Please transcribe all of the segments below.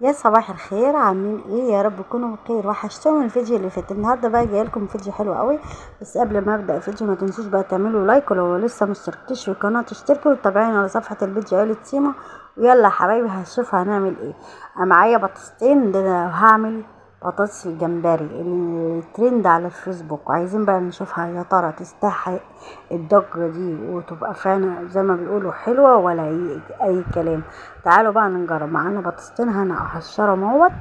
يا صباح الخير، عاملين ايه؟ يا رب تكونوا بخير. وحشتوني الفيديو اللي فات. النهارده بقى جاي لكم فيديو حلو قوي، بس قبل ما ابدا الفيديو ما تنسوش بقى تعملوا like، ولو لسه ما اشتركتيش في القناة تشتركي وتتابعيني على صفحة الفيديو عيله سيما. ويلا يا حبايبي هنشوف هنعمل ايه. انا معايا بطاطستين، ده هعمل بطاطس الجمبري الترند على الفيسبوك، وعايزين بقى نشوفها يا ترى تستحق الضجة دي وتبقى فعلا زي ما بيقولوا حلوة ولا اي كلام. تعالوا بقى نجرب. معانا بطاطستين هنقشرهم اهوت.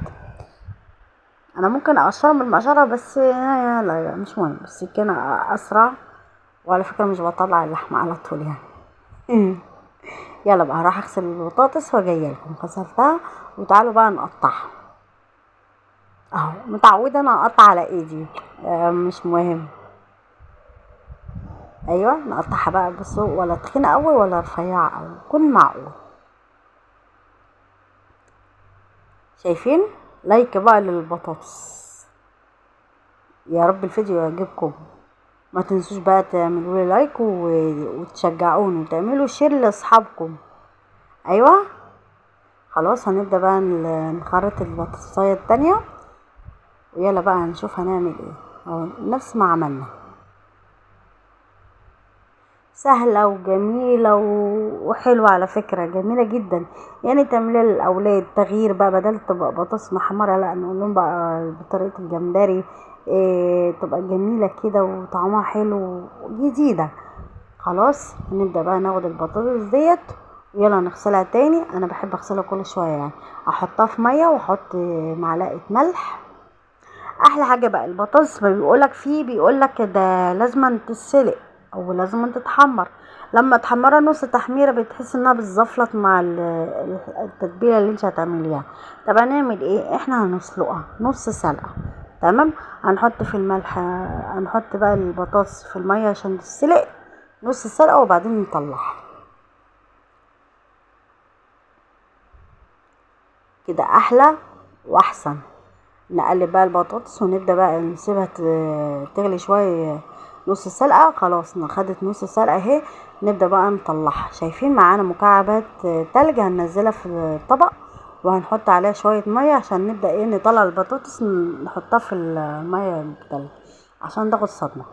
انا ممكن اقشرهم بالمقشره بس لا لا مش مهم، بس كان اسرع، وعلى فكرة مش بطلع اللحمة على طول يعني. يلا بقى هروح اغسل البطاطس وجاية لكم. غسلتها وتعالوا بقى نقطعها اهو. متعوده انا اقطع على ايدي، مش مهم. ايوه نقطعها بقى، بس ولا تخينة قوي ولا رفيعة قوي، يكون معقول. شايفين؟ like بقى للبطاطس. يا رب الفيديو يعجبكم. ما تنسوش بقى تعملوا لي like وتشجعوني وتعملوا share لاصحابكم. ايوه خلاص هنبدا بقى نخرط البطاطسايه التانية، ويلا بقى هنشوف هنعمل ايه. اهو نفس ما عملنا، سهلة وجميلة وحلوة على فكرة، جميلة جدا يعني. تعمليها للأولاد تغيير بقى، بدل تبقى بطاطس محمرة لا نقول لهم بقى بطريقة الجمبري، إيه تبقى جميلة كده وطعمها حلو وجديدة. خلاص هنبدأ بقى ناخد البطاطس ديت ويلا نغسلها تاني. انا بحب اغسلها كل شوية يعني، احطها في مية واحط معلقة ملح. احلى حاجة بقى البطاطس ما بيقولك فيه، بيقولك ده لازم تتسلق او لازم تتحمر. لما تحمرها نص تحميره بتحس انها بتزفلط مع التتبيله اللي انت هتعمليها. طب هنعمل ايه؟ احنا هنسلقها نص سلقه، تمام؟ هنحط في الملح، هنحط بقى البطاطس في المية عشان تتسلق نص سلقه وبعدين نطلعها كده احلى واحسن. نقلب بقى البطاطس ونبدا بقى نسيبها تغلي شوية نص سلقه. خلاص خدت نص سلقه اهي، نبدا بقى نطلعها. شايفين معانا مكعبات تلج هننزلها في الطبق وهنحط عليها شوية مية عشان نبدا ايه نطلع البطاطس نحطها في المية التلج عشان تاخد صدمة.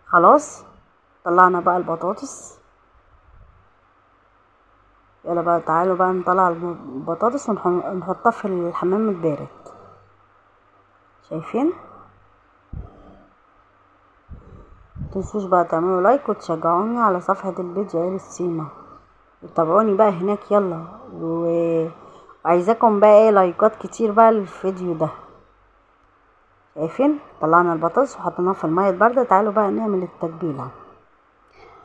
خلاص طلعنا بقى البطاطس. يلا بقى تعالوا بقى نطلع البطاطس ونحطها في الحمام البارد. شايفين؟ متنسوش بقى تعملوا like وتشجعوني على صفحة البيج عيلة سيما، وتابعوني بقى هناك. يلا وعايزاكم بقى ايه لايكات كتير بقى للفيديو ده. شايفين؟ طلعنا البطاطس وحطيناها في المية الباردة. تعالوا بقى نعمل التتبيلة.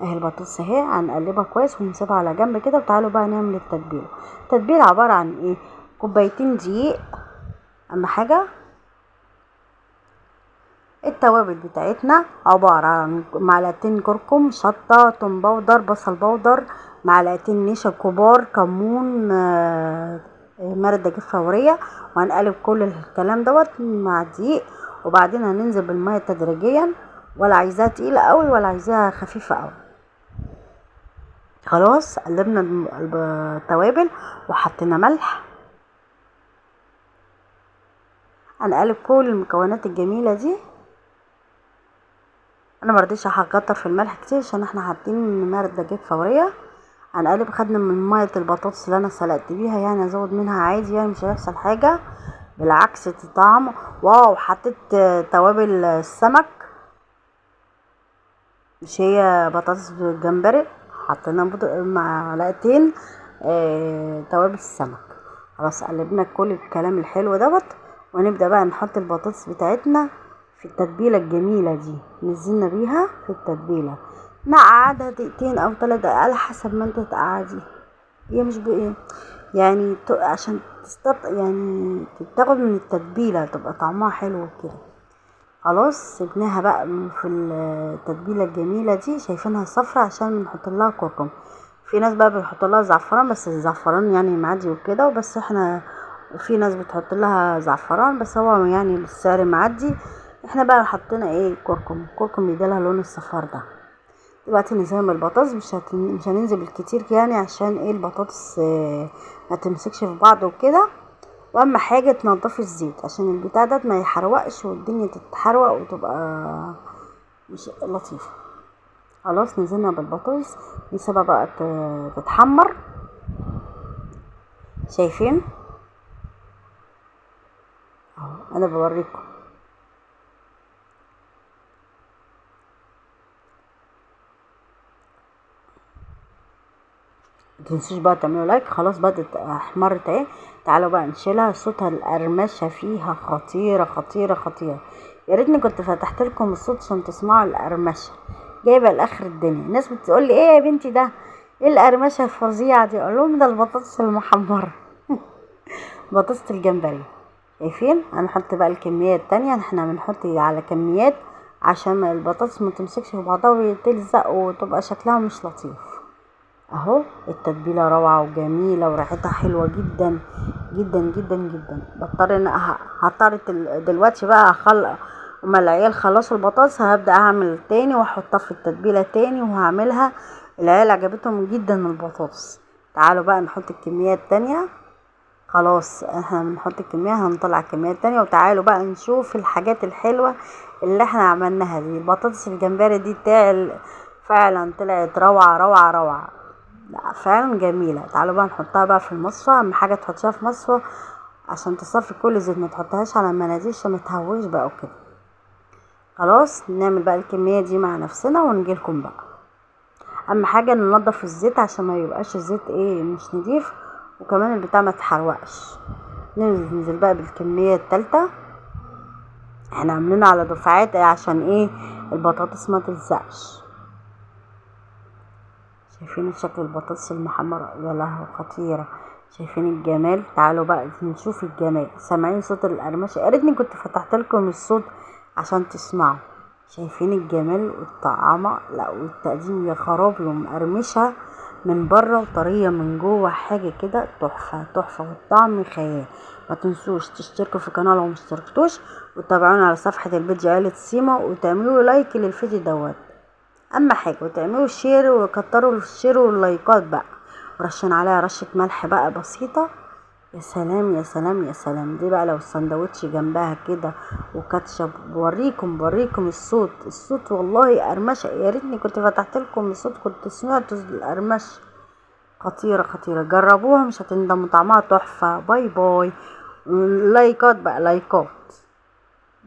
اهي البطاطس اهي، هنقلبها كويس ونسيبها على جنب كده. وتعالوا بقى نعمل التتبيله. التتبيله عبارة عن ايه؟ كوبايتين دقيق، اهم حاجة التوابل بتاعتنا عبارة عن معلقتين كركم، شطه، توم powder، بصل powder، معلقتين نشا كبار، كمون، مرق دجاج فورية. وهنقلب كل الكلام دوت مع الدقيق، وبعدين هننزل بالمية تدريجيا، ولا عايزاها تقيلة قوي ولا عايزاها خفيفة قوي. خلاص قلبنا التوابل وحطينا ملح. هنقلب كل المكونات الجميلة دي. انا مرضيش هكتر في الملح كتير عشان احنا حاطين مرق دجاج فورية. هنقلب. خدنا من مية البطاطس اللي انا سلقت بيها، يعني ازود منها عادي يعني مش هيحصل حاجة، بالعكس طعم واو. حطيت توابل السمك، مش هي بطاطس بالجمبري، حطينا معلقتين توابل السمك. خلاص قلبنا كل الكلام الحلو دوت، ونبدا بقى نحط البطاطس بتاعتنا في التتبيله الجميلة دي. نزلنا بيها في التتبيله، نقعدها دقيقتين او 3 دقايق على حسب ما انت تقعدي. هي مش بايه يعني عشان يعني تاخد من التتبيله تبقى طعمها حلو كده. خلاص سيبناها بقى في التتبيله الجميلة دي. شايفينها صفرة عشان نحط لها كركم. في ناس بقى بيحط لها زعفران، بس الزعفران يعني معدي وكده، وبس احنا وفي ناس بتحط لها زعفران بس هو يعني السعر معدي. احنا بقى حطينا ايه؟ كركم. كركم بيديلها لون الصفار ده. دلوقتي نزلنا البطاطس، مش هننزل بالكتير يعني عشان ايه البطاطس ما تمسكش في بعض وكده. واهم حاجة تنضفي الزيت عشان البتاع ده ما يحرقش والدنيا تتحرق وتبقى مش لطيفة. خلاص نزلنا بالبطاطس، نسيبها بقى تتحمر. شايفين اهو انا بوريكم. متنسوش بقى تعملوا like. خلاص بدت احمرت اهي، تعالوا بقى نشيلها. صوتها القرمشه فيها خطيرة خطيرة خطيرة. يا ريتني كنت فتحت لكم الصوت عشان تسمعوا القرمشه، جايبه لاخر الدنيا. الناس بتقول لي ايه يا بنتي ده، ايه القرمشه الفظيعة دي؟ اقول لهم ده البطاطس المحمره بطاطس الجمبري. شايفين؟ هنحط بقى الكمية التانية، احنا بنحط على كميات عشان البطاطس ما تمسكش في بعضها وتلزق وتبقى شكلها مش لطيف. اهو التتبيله روعه وجميلة وريحتها حلوة جدا جدا جدا جدا. بضطر ان هضطر دلوقتي بقى اما العيال خلصوا البطاطس هبدا اعمل تاني واحطها في التتبيله تاني وهعملها. العيال عجبتهم جدا البطاطس. تعالوا بقى نحط الكمية التانية. خلاص احنا بنحط الكمية، هنطلع الكمية التانية. وتعالوا بقى نشوف الحاجات الحلوة اللي احنا عملناها دي. البطاطس الجمبري دي فعلا طلعت روعه روعه روعه، لا فعلا جميلة. تعالوا بقى نحطها بقى في المصفى. اهم حاجة تحطيها في مصفى عشان تصفي كل زيت، ما تحطهاش على المناديل عشان ما تهويش بقى وكده. خلاص نعمل بقى الكمية دي مع نفسنا ونجيلكم بقى. اهم حاجة ننضف الزيت عشان ما يبقاش الزيت ايه مش نضيف، وكمان البتاع ما تحرقش. ننزل بقى بالكمية الثالثة، احنا عاملينها على دفعات عشان ايه البطاطس ما تلزقش. شايفين شكل البطاطس المحمره؟ يا لهوي خطيرة. شايفين الجمال؟ تعالوا بقى نشوف الجمال. سامعين صوت القرمشه؟ يا ريتني كنت فتحت لكم الصوت عشان تسمعوا. شايفين الجمال والطعامه؟ لا والتقديم يا خرابي، ومقرمشه من بره وطريه من جوه، حاجة كده تحفة تحفة، والطعم خيال. ما تنسوش تشتركوا في القناة لو مشتركتوش، وتابعونا على صفحة البيج عيله سيما، وتعملوا like للفيديو دوت اهم حاجة، وتعملوا share وكتروا ال share واللايكات بقى، ورشين عليها رشه ملح بقى بسيطة. يا سلام يا سلام يا سلام. دي بقى لو السندوتش جنبها كده وكاتشب. بوريكم الصوت والله قرمشه. يا ريتني كنت فتحت لكم الصوت كنت سمعتوا القرمشه. خطيرة خطيرة، جربوها مش هتندموا، طعمها تحفة. bye bye. لايكات بقى، لايكات.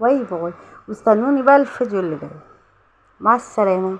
bye bye، واستنوني بقى الفيديو اللي جاي. مع السلامة.